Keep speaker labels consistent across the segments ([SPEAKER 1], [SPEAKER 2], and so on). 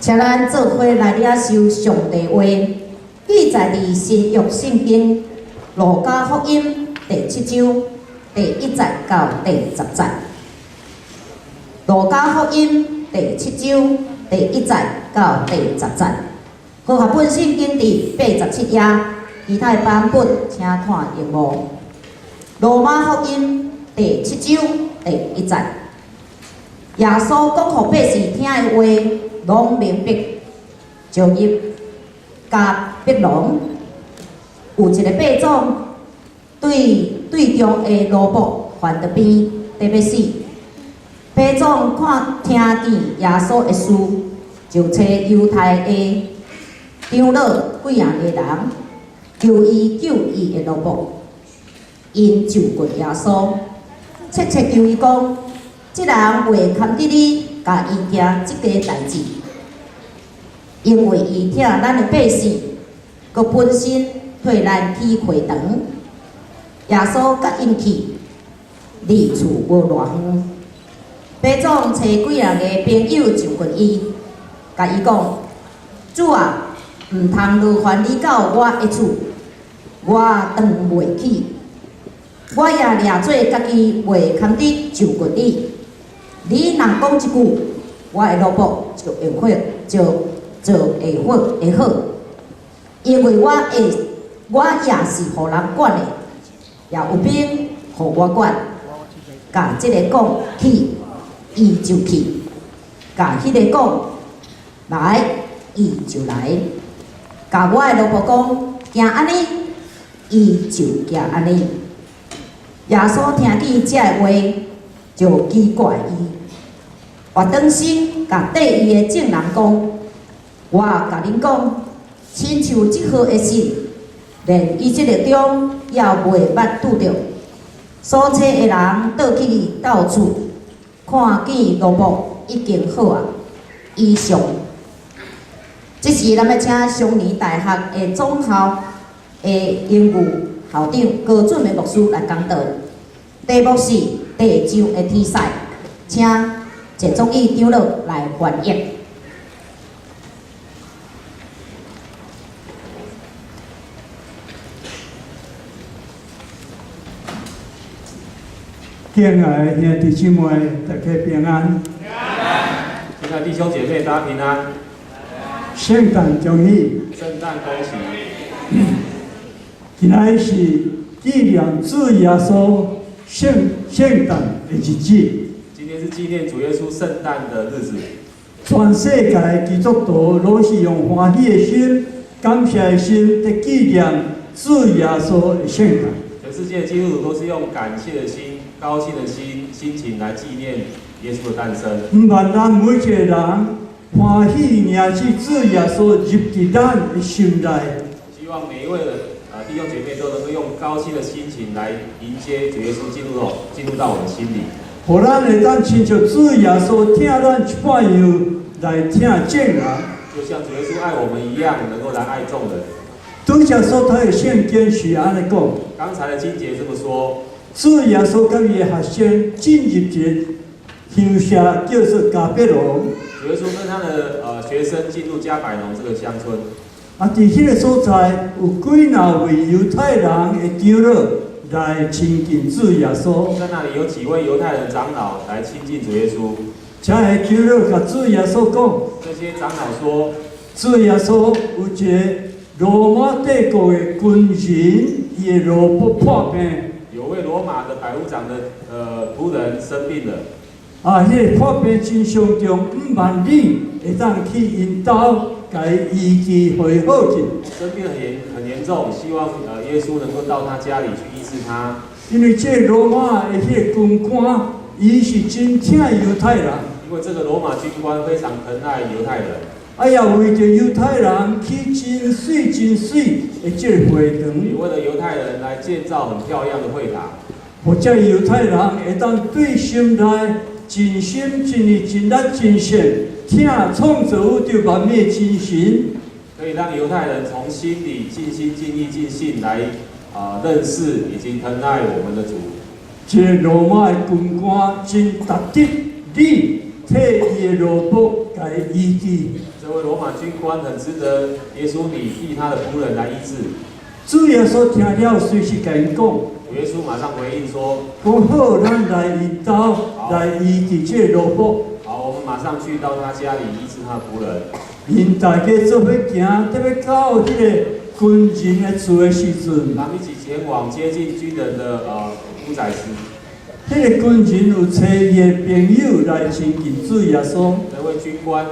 [SPEAKER 1] 請咱做伙來領受上帝話，記載佇新約聖經路加福音第七章第一節到第十節。路加福音第七章第一節到第十節。和合本聖經佇87頁，其他的版本請看螢幕。羅馬福音第七章第一節，耶穌講予百姓聽的話，攏明白。就入迦百農，有一個百總對隊中的奴僕犯著病，得欲死。百總看聽見耶穌的事，就揣猶太的長老幾仔个人，求伊救伊的奴僕。𪜶就近耶穌，切切求伊講：這人袂堪得你共伊行這个代誌，因為伊疼咱的百姓，閣本身替咱起會堂。耶穌佮𪜶去，離厝無偌遠。百總揣幾仔个朋友就近伊，共伊講：主啊，毋通勞煩你到我的厝，我當袂起。我也掠做家己袂堪得就近你。你若講一句，我的奴僕就會好，就就會好會好。因為我也是予人管的，也有兵予我管。共這个講去，伊就去；共彼个講來，伊就來。共我的奴僕講行按呢，伊就行按呢。耶穌聽見這个話，就奇怪伊，活轉身，共綴伊的眾人講：我共恁講，親像這號的信，連以色列中也袂捌拄著。所揣的人倒去到厝，看見奴僕已經好啊。以上，這時咱欲請松年大學的總校的榮譽校長高俊明牧師來講道，題目是地上的天使，請謝宗義長老來翻譯。
[SPEAKER 2] 敬愛的兄弟姊妹，大家平安。
[SPEAKER 3] 親愛的弟兄姐妹，大家平安。
[SPEAKER 2] 聖誕恭喜！
[SPEAKER 3] 聖誕恭喜！
[SPEAKER 2] 今仔日是紀念主耶穌聖誕的日子。
[SPEAKER 3] 今天是紀念主耶穌聖誕的日子。
[SPEAKER 2] 全世界的基督徒攏是用歡喜的心、感謝的心，佇紀念主耶穌的聖誕。
[SPEAKER 3] 全世界基督徒都是用感謝的心、高興的心、心情來紀念耶穌的誕生。
[SPEAKER 2] 毋願咱每一個人歡喜迎接主耶穌入佇咱的心內。
[SPEAKER 3] 希望每一位的弟兄姐妹都能夠用高興的心情來迎接主耶穌進入到我們心裡。
[SPEAKER 2] 予咱會當親像主耶穌疼咱一般樣來疼眾人。
[SPEAKER 3] 就像主耶穌愛我們一樣，能夠來愛眾人。
[SPEAKER 2] 拄才所讀的聖經是按呢講。
[SPEAKER 3] 剛才的經節這麼說。
[SPEAKER 2] 主耶穌佮伊的學生進入一个鄉社，叫做迦百農。
[SPEAKER 3] 主耶穌跟他的學生進入迦百農這個鄉村。
[SPEAKER 2] 啊，佇彼个所在有幾若位猶太人的長老來親近主耶穌。
[SPEAKER 3] 在那裡有幾位猶太人長老來親近主耶穌。
[SPEAKER 2] 這个長老共主耶穌講。
[SPEAKER 3] 這些長老說。
[SPEAKER 2] 主耶穌有一个羅馬帝國的軍人，伊的奴僕破病。
[SPEAKER 3] 有位羅馬的百夫長的僕人生病了。
[SPEAKER 2] 啊，彼个破病真傷重，毋萬你會當去𪜶兜，共伊醫治，予伊好去。
[SPEAKER 3] 生病很嚴重，希望耶穌能夠到他家裡去醫治他。
[SPEAKER 2] 因為這個羅馬的彼個軍官，伊是真疼猶太人。
[SPEAKER 3] 因為這個羅馬軍官非常疼愛猶太人。
[SPEAKER 2] 啊，也為著猶太人起真媠真媠的這个會堂。
[SPEAKER 3] 也為了猶太人來建造很漂亮的會堂。
[SPEAKER 2] 予這猶太人會當對心內盡心盡意盡力盡性疼創造宇宙萬物的真神。
[SPEAKER 3] 可以讓猶太人從心裡盡心盡意盡性來認識以及疼愛我們的主。
[SPEAKER 2] 這個羅馬的軍官真值得你替伊的奴僕共共伊醫治。
[SPEAKER 3] 這位羅馬軍官很值得耶穌你替他的僕人來醫治。
[SPEAKER 2] 主耶穌聽了，隨時共𪜶講，
[SPEAKER 3] 主耶穌馬上回應說：
[SPEAKER 2] 講好，咱來𪜶兜來醫治這個奴僕。
[SPEAKER 3] 好，我們馬上去到他家裡醫治他的僕人。
[SPEAKER 2] 𪜶大家做伙行，特別到彼個軍人的厝的時陣，
[SPEAKER 3] 他們一起前往接近軍人的屋宅時，
[SPEAKER 2] 彼個軍人有差伊的朋友來親近主耶穌，
[SPEAKER 3] 那位軍官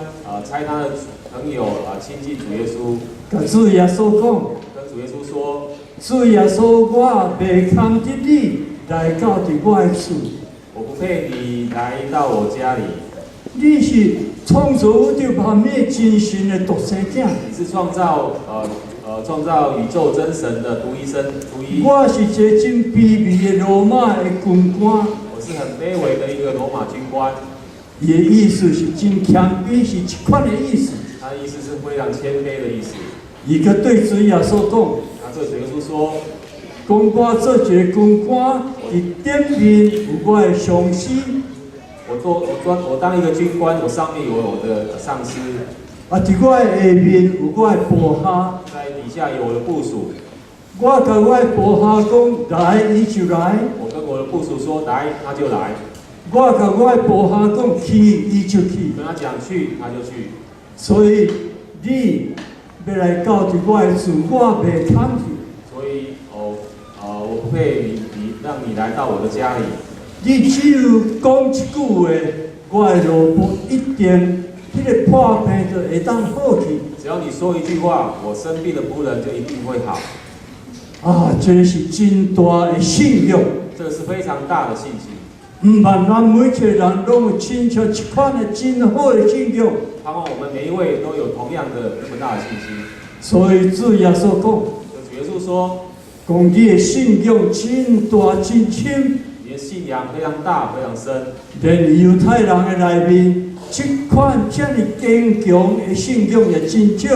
[SPEAKER 3] 差他的朋友親近主耶穌，
[SPEAKER 2] 共主耶穌講：
[SPEAKER 3] 跟主耶穌說：
[SPEAKER 2] 主耶穌，我袂堪得你來到佇我的厝。
[SPEAKER 3] 我不配你來到我家裡。
[SPEAKER 2] 你是創造宇宙萬物真神的獨生子。
[SPEAKER 3] 你是創造宇宙真神的獨一生獨一。
[SPEAKER 2] 我是一個真卑微的羅馬的軍官。
[SPEAKER 3] 我是很卑微的一個羅馬軍官。
[SPEAKER 2] 伊的意思是真謙卑，是這款的意思。
[SPEAKER 3] 他的意思是非常謙卑的意思。
[SPEAKER 2] 伊閣對主耶穌講，
[SPEAKER 3] 他對主耶穌說：
[SPEAKER 2] 講我做一個軍官，佇頂面有我的上司。
[SPEAKER 3] 我做我做我當一個軍官，我上面有我的上司。
[SPEAKER 2] 啊，佇我的下面有我的部下。
[SPEAKER 3] 在底下有我的部屬。
[SPEAKER 2] 我共我的部下講來，伊就來。
[SPEAKER 3] 我跟我的部屬說來，他就來。
[SPEAKER 2] 我共我的部下講去，伊就去。
[SPEAKER 3] 跟他講去，他就去。
[SPEAKER 2] 所以你欲來到佇我的厝，我袂堪去。
[SPEAKER 3] 所以哦，我不配你讓你來到我的家裡。
[SPEAKER 2] 你只有講一句話，我的奴僕一定彼個破病就會當好去。
[SPEAKER 3] 只要你說一句話，我生病的僕人就一定會好。
[SPEAKER 2] 啊，這是真大的信仰。
[SPEAKER 3] 這個是非常大的信心。
[SPEAKER 2] 毋盼咱每一個人攏有親像這款的真好的信仰。
[SPEAKER 3] 盼望我們每一位都有同樣的那麼大的信心。
[SPEAKER 2] 所以主耶穌講，
[SPEAKER 3] 主耶穌說，
[SPEAKER 2] 講你的信仰真大真深。
[SPEAKER 3] 你的信仰非常大，非常深。
[SPEAKER 2] 連猶太人的內面，這款遮爾堅強的信仰也真少。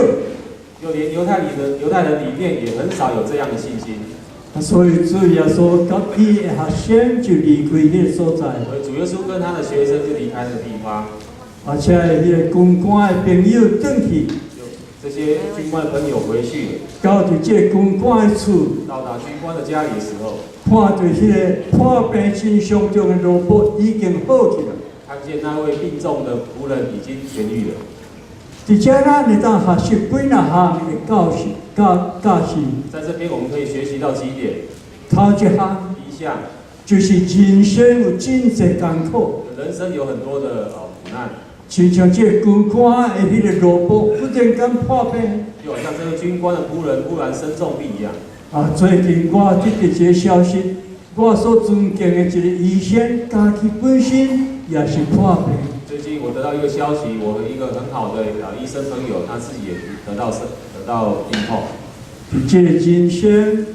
[SPEAKER 3] 就連猶太人裡面也很少有這樣的信心。
[SPEAKER 2] 所以主耶穌佮伊的學生就離開彼個所在。
[SPEAKER 3] 所以主耶穌跟他的學生就離開那個地方。
[SPEAKER 2] 而且彼個軍官的朋友轉去，
[SPEAKER 3] 這些軍官的朋友回去，
[SPEAKER 2] 到佇這個軍官的厝，
[SPEAKER 3] 到達軍官的家裡的時候，
[SPEAKER 2] 看著彼個破病真傷重的奴僕已經好起來。
[SPEAKER 3] 看見那位病重的僕人已經痊癒了。
[SPEAKER 2] 佇遮咱會當學習幾若項的教訓教教訓。
[SPEAKER 3] 在這邊我們可以學習到幾點？
[SPEAKER 2] 頭一項，
[SPEAKER 3] 第一項，
[SPEAKER 2] 就是人生有真濟艱苦。
[SPEAKER 3] 人生有很多的苦難。
[SPEAKER 2] 親像這個軍官的彼個奴僕忽然間破病，
[SPEAKER 3] 就好像這個軍官的僕人忽然生重病一樣。
[SPEAKER 2] 啊，最近我得到一個消息，我所尊敬的一個醫生，家己本身也是破病。
[SPEAKER 3] 最近我得到一個消息，我一個很好的醫生朋友，他自己也得到病痛。
[SPEAKER 2] 佇這個人生，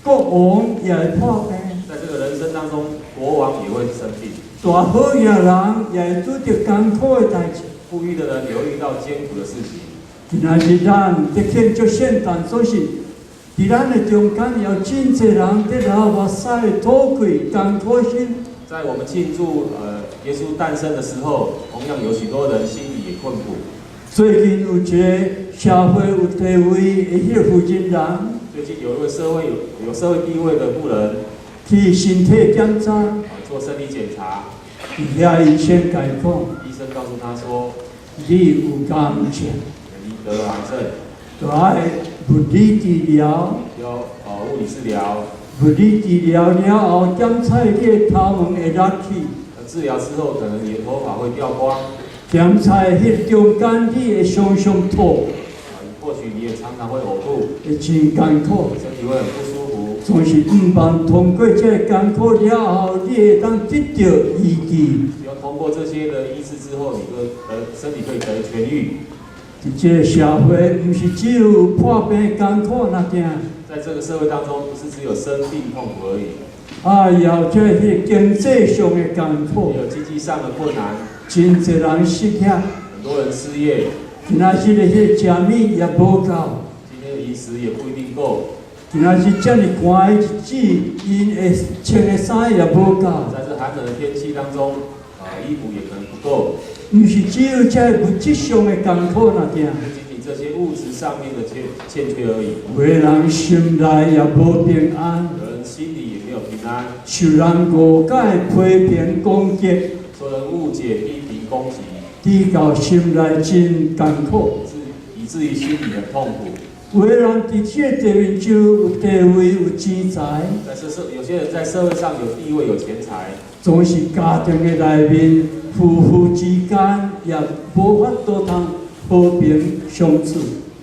[SPEAKER 2] 國王也會破病。
[SPEAKER 3] 在這個人生當中，國王也會生病。
[SPEAKER 2] 大好額人也會拄著艱苦的代誌。
[SPEAKER 3] 富裕的人也會遇到艱苦的事情。
[SPEAKER 2] 今仔日咱佇慶祝聖誕，所以佇咱的中間有真濟人佇流目屎、討氣、艱苦心。
[SPEAKER 3] 在我們慶祝耶穌誕生的時候，同樣有許多人心裡也困苦。
[SPEAKER 2] 最近有一個社會有地位的彼個負責人，
[SPEAKER 3] 最近有一位社會有社會地位的婦人
[SPEAKER 2] 去身體檢查，
[SPEAKER 3] 做身體檢查。
[SPEAKER 2] 佇遐醫生共伊講，
[SPEAKER 3] 醫生告訴他說：
[SPEAKER 2] 你有癌症，
[SPEAKER 3] 你得癌症，
[SPEAKER 2] 著愛物理治療，
[SPEAKER 3] 要物理治療。
[SPEAKER 2] 物理治療了後，檢查你的頭毛會甩去。
[SPEAKER 3] 治療之後，可能你的頭髮會掉光。
[SPEAKER 2] 檢查彼中間你會常常吐。
[SPEAKER 3] 或許你也常常會嘔吐。
[SPEAKER 2] 會真艱苦，
[SPEAKER 3] 身體會很不舒服。
[SPEAKER 2] 總是毋盼通過這個艱苦了後，你會當得著醫治。
[SPEAKER 3] 要通過這些的醫治之後，你個身體可以得痊癒。
[SPEAKER 2] 佇這個社會，毋是只有破病艱苦爾爾。
[SPEAKER 3] 在這個社會當中，不是只有生病痛苦而已。
[SPEAKER 2] 啊，也有這彼個經濟上的艱苦。
[SPEAKER 3] 也有經濟上的困難。
[SPEAKER 2] 真濟人失業。
[SPEAKER 3] 很多人失業。
[SPEAKER 2] 今仔日的彼個食物也無夠。
[SPEAKER 3] 今天的飲食也不一定夠。
[SPEAKER 2] 今仔日遮爾寒的日子，𪜶會穿的衫也無夠。
[SPEAKER 3] 在這寒冷的天氣當中，衣服也可能不夠。
[SPEAKER 2] 毋是只有這物質上的艱苦爾爾。
[SPEAKER 3] 不僅僅這些物質上面的欠缺而已。
[SPEAKER 2] 有的人心內也無平安，
[SPEAKER 3] 有人心裡也沒有平安，
[SPEAKER 2] 受人誤解、批評、攻擊，
[SPEAKER 3] 受人誤解、批評、攻擊，
[SPEAKER 2] 直到心內真艱苦。
[SPEAKER 3] 以至於心裡很痛苦。
[SPEAKER 2] 有的人佇這個地面上有地位、有錢財，
[SPEAKER 3] 在這社，有些人在社會上有地位、有錢財，
[SPEAKER 2] 總是家庭的內面，夫婦之間也無法度通和平相處。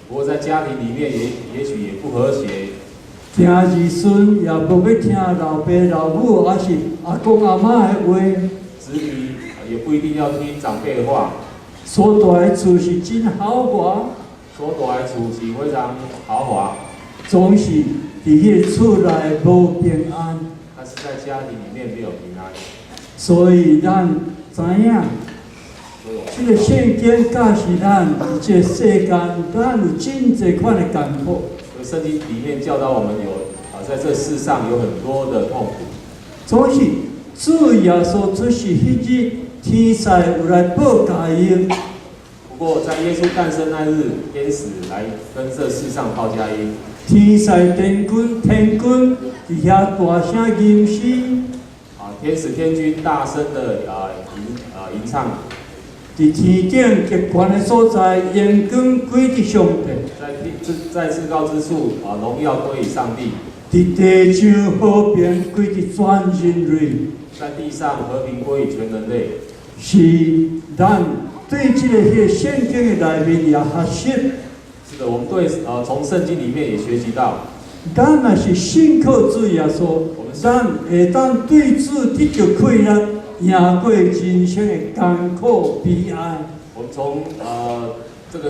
[SPEAKER 3] 不過在家庭裡面也許也不和諧，
[SPEAKER 2] 聽兒孫也無欲聽老爸老母，抑是阿公阿嬤的話。
[SPEAKER 3] 子女也不一定要聽長輩的話。
[SPEAKER 2] 所住的厝是真豪華，
[SPEAKER 3] 所住的厝是非常豪華，
[SPEAKER 2] 總是佇彼个厝內無平安。
[SPEAKER 3] 但是在家庭裡面沒有平安。
[SPEAKER 2] 所以咱知影，
[SPEAKER 3] 所以我
[SPEAKER 2] 這个聖經教示咱，佇這个世間，咱有真濟款的艱苦。
[SPEAKER 3] 所以聖經裡面教導我們有啊，在這世上有很多的痛苦。
[SPEAKER 2] 總是主耶穌出世彼日，天使有來報佳音。
[SPEAKER 3] 不過在耶穌誕生那日，天使來跟這世上報佳音。
[SPEAKER 2] 天使天軍天軍佇遐大聲吟詩。
[SPEAKER 3] 啊，天使天軍大聲的啊吟唱。
[SPEAKER 2] 佇天頂極懸的所在，榮光歸佇上帝。
[SPEAKER 3] 在至高之處啊，榮耀歸於上帝。
[SPEAKER 2] 佇地上和平歸佇全人類。
[SPEAKER 3] 在地上和平歸於全人類。
[SPEAKER 2] 是咱對這个彼个聖經的內面也學習。
[SPEAKER 3] 是的，我們對從聖經裡面也學習到。
[SPEAKER 2] 咱若是信靠主耶穌，咱會當對主得著氣力，贏過人生的艱苦悲哀。
[SPEAKER 3] 我們從這個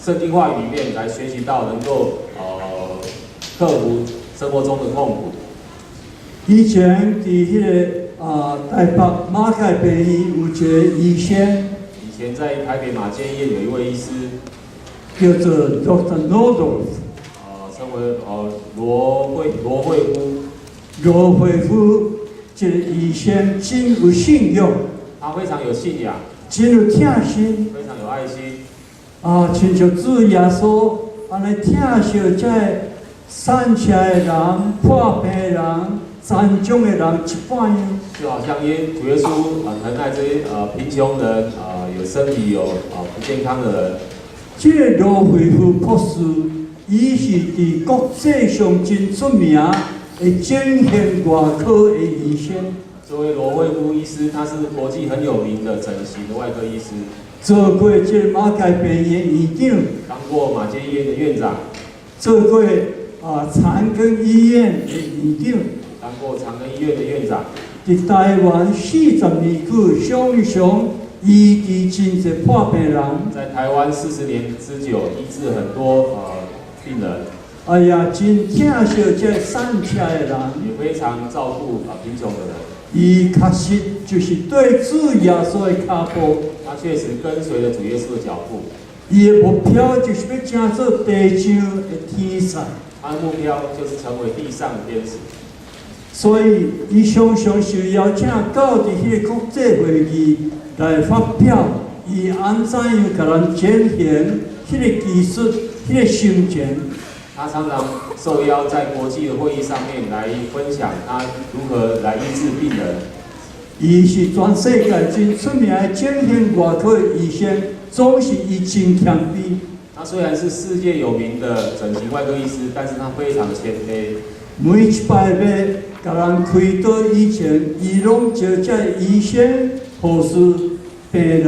[SPEAKER 3] 聖經話語裡面來學習到，能夠克服生活中的痛苦。
[SPEAKER 2] 以前佇彼个台北馬偕病院有一个醫生，
[SPEAKER 3] 以前在台北馬偕醫院有一位醫師，
[SPEAKER 2] 叫做 Dr. Nordhoff。
[SPEAKER 3] 稱為羅惠夫。
[SPEAKER 2] 羅惠夫這个醫生真有信仰，
[SPEAKER 3] 他非常有信仰，
[SPEAKER 2] 真有疼心，
[SPEAKER 3] 非常有愛心。
[SPEAKER 2] 啊，親像主耶穌按呢疼惜這个散赤的人、破病的人、殘障的人一般樣。
[SPEAKER 3] 就好像主耶穌啊疼愛這些貧窮人啊，有身體有不健康的人。
[SPEAKER 2] 這个羅惠夫博士，伊是佇國際上真出名的整形外科的醫生。
[SPEAKER 3] 這位羅惠夫醫師，他是國際很有名的整形的外科醫師。
[SPEAKER 2] 做過這个馬偕病院的院長，
[SPEAKER 3] 當過馬偕醫院的院長。
[SPEAKER 2] 做過長庚醫院的院長，
[SPEAKER 3] 當過長庚醫院的院長。
[SPEAKER 2] 佇台灣40年久，常常醫治真濟破病人。
[SPEAKER 3] 在台灣40年之久，醫治很多病人。
[SPEAKER 2] 哎呀，真疼惜這散赤的人，
[SPEAKER 3] 也非常照顧貧窮的人。
[SPEAKER 2] 伊確實就是對主耶穌的跤步。
[SPEAKER 3] 他確實跟隨了主耶穌的腳步。
[SPEAKER 2] 伊的目標就是欲成做地上的天使。
[SPEAKER 3] 他的目標就是成為地上的天使。
[SPEAKER 2] 所以，伊常常受邀請到佇彼個國際會議來發表，伊按怎樣共人整形，彼个技術，彼个心情。
[SPEAKER 3] 他常常受邀在國際的會議上面來分享他如何來醫治病人。
[SPEAKER 2] 伊是全世界真出名的整形外科醫生，總是伊真謙卑。
[SPEAKER 3] 他雖然是世界有名的整形外科醫師，但是他非常謙卑。
[SPEAKER 2] 每一擺欲共人開刀以前，伊攏招這醫生、護士、病人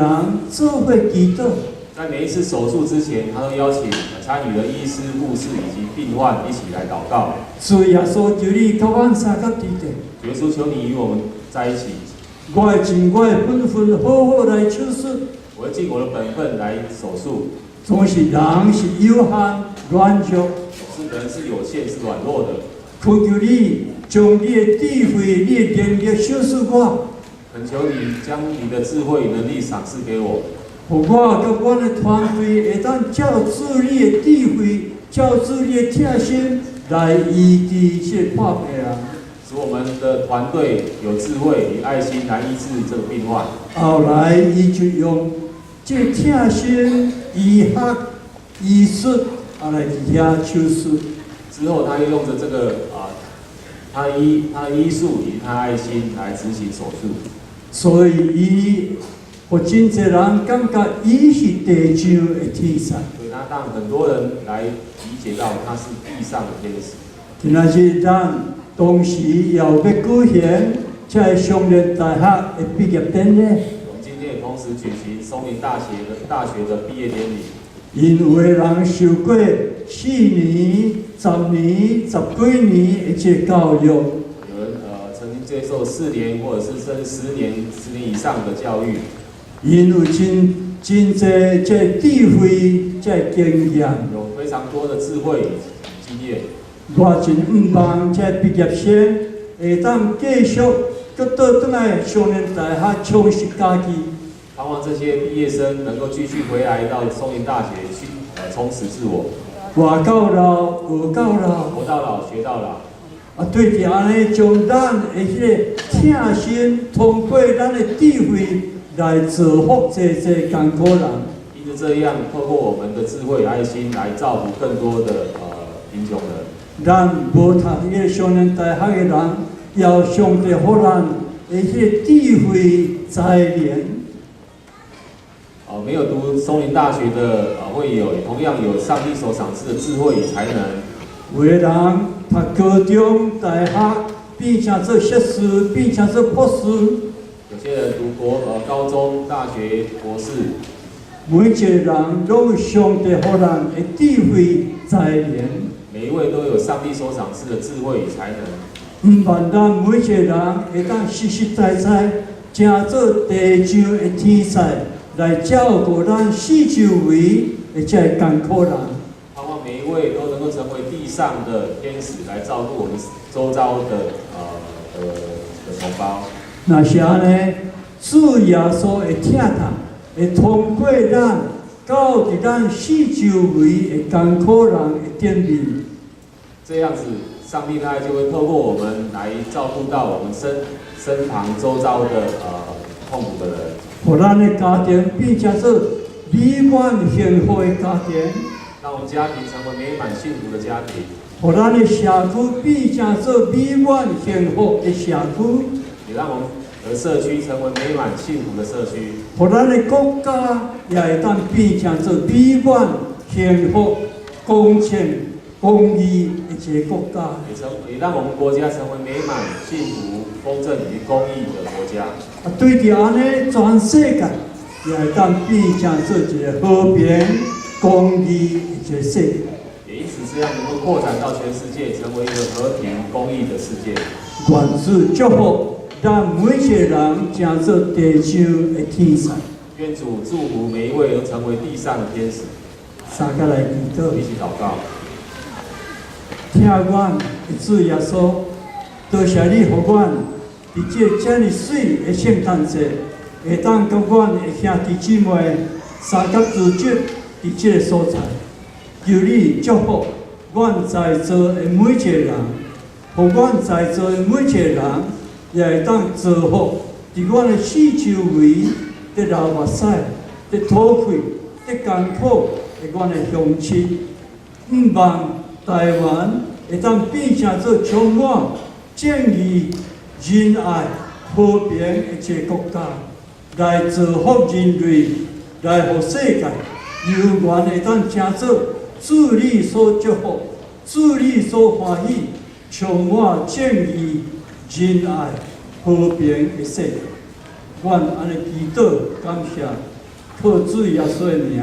[SPEAKER 2] 做伙祈禱。
[SPEAKER 3] 在每一次手術之前，他都邀請參與的醫師、護士以及病患一起來禱告。
[SPEAKER 2] 主耶穌，求你佮阮相佮佇咧。
[SPEAKER 3] 主耶穌，求你與我們在一起。
[SPEAKER 2] 我會盡我的本分，好好來手術。
[SPEAKER 3] 我會盡我的本分來手術。
[SPEAKER 2] 總是人是有限、軟弱。
[SPEAKER 3] 總是人是有限、是軟弱的。
[SPEAKER 2] 懇求你將你的智慧、你的能力賞賜我。
[SPEAKER 3] 懇求你將你的智慧與能力賞賜給我。
[SPEAKER 2] 予我佮阮的團隊會當照主你的智慧、照主你的疼心來醫治這個破病人。
[SPEAKER 3] 使使我們的團隊有智慧與愛心來醫治這個病患。
[SPEAKER 2] 後來，伊就用這個疼心醫學醫術啊來佇遐手術。
[SPEAKER 3] 之後，他又用着這個啊，他的醫術以及他愛心來執行手術。
[SPEAKER 2] 所以，伊予真濟人感覺伊是地上的天使。
[SPEAKER 3] 所以他讓很多人來理解到他是地上的天使。
[SPEAKER 2] 今仔日咱同時也有欲舉行這个松仁大學的畢業典禮。
[SPEAKER 3] 我們今天也同時舉行松林大學的畢業典禮。
[SPEAKER 2] 𪜶有的人受過4年、10年、十幾年的這个教育。
[SPEAKER 3] 有人曾經接受4年或者是甚至10年以上的教育。
[SPEAKER 2] 𪜶有真真濟這个智慧、這个經驗。
[SPEAKER 3] 有非常多的智慧與經驗。
[SPEAKER 2] 我真向望這畢業生會當繼續閣倒轉來松仁大學充實家己。
[SPEAKER 3] 盼望這些畢業生能夠繼續回來到松林大學去充實自我。
[SPEAKER 2] 活到老，學到老。
[SPEAKER 3] 活到老，學到老。
[SPEAKER 2] 啊，對著按呢，將咱的彼个疼心，通過咱的智慧來造福濟濟艱苦人。
[SPEAKER 3] 因着這樣，透過我們的智慧與愛心來造福更多的貧窮人。
[SPEAKER 2] 咱無讀彼个松仁大學的人，要上帝予咱的彼个智慧才能。
[SPEAKER 3] 哦，沒有讀松林大學的會友，同樣有上帝所賞賜的智慧與才能。
[SPEAKER 2] 有的人讀高中、大學，變成做碩士，變成做博士。
[SPEAKER 3] 有些人讀高中、大學、博士。
[SPEAKER 2] 每一個人攏有上帝予咱的智慧才能。
[SPEAKER 3] 每一位都有上帝所賞賜的智慧與才能。
[SPEAKER 2] 毋盼咱每一個人會當實實在在，成做地上的天使，來照顧咱四周圍的這个艱苦人。
[SPEAKER 3] 盼望每一位都能夠成為地上的天使，來照顧我們周遭的同胞。
[SPEAKER 2] 若是按呢，主耶穌的疼痛會通過咱到佇咱四周圍的艱苦人的頂面。
[SPEAKER 3] 這樣子，上帝他就會透過我們來照顧到我們身旁周遭的痛苦的人。
[SPEAKER 2] 予咱的家庭變成做美滿幸福的家庭。
[SPEAKER 3] 讓我們家庭成為美滿幸福的家庭。
[SPEAKER 2] 予咱的社區變成做美滿幸福的社區。
[SPEAKER 3] 也讓我們的社區成為美滿幸福的社區。
[SPEAKER 2] 予咱的國家也會當變成做美滿幸福、公正、公義的一个國家。
[SPEAKER 3] 也讓我們國家成為美滿、幸福、公正以及公義的國家。
[SPEAKER 2] 啊，對著按呢，全世界也會當變成做一个和平、公義的一个世界。
[SPEAKER 3] 也因此這樣能夠擴展到全世界，成為一個和平、公義的世界。
[SPEAKER 2] 願主祝福咱每一個人，成做地上的天使。
[SPEAKER 3] 願主祝福每一位都成為地上的天使。
[SPEAKER 2] 三個來祈禱。
[SPEAKER 3] 一起禱告。
[SPEAKER 2] 疼阮的主耶穌，多謝你予阮佇這個遮爾媠的聖誕節，會當佮阮的兄弟姊妹相佮聚集佇這個所在。求你祝福阮在座的每一個人，予阮在座的每一個人也會當造福佇阮的四周圍，佇流目屎、佇討氣、佇艱苦的阮的鄉親。向望台灣會當變成做充滿正義、仁愛、和平的一个國家，來造福人類，來予世界猶原會當成做主你所祝福、主你所歡喜、充滿正義、仁愛、和平的世界。阮按呢祈禱感謝，靠主耶穌的名。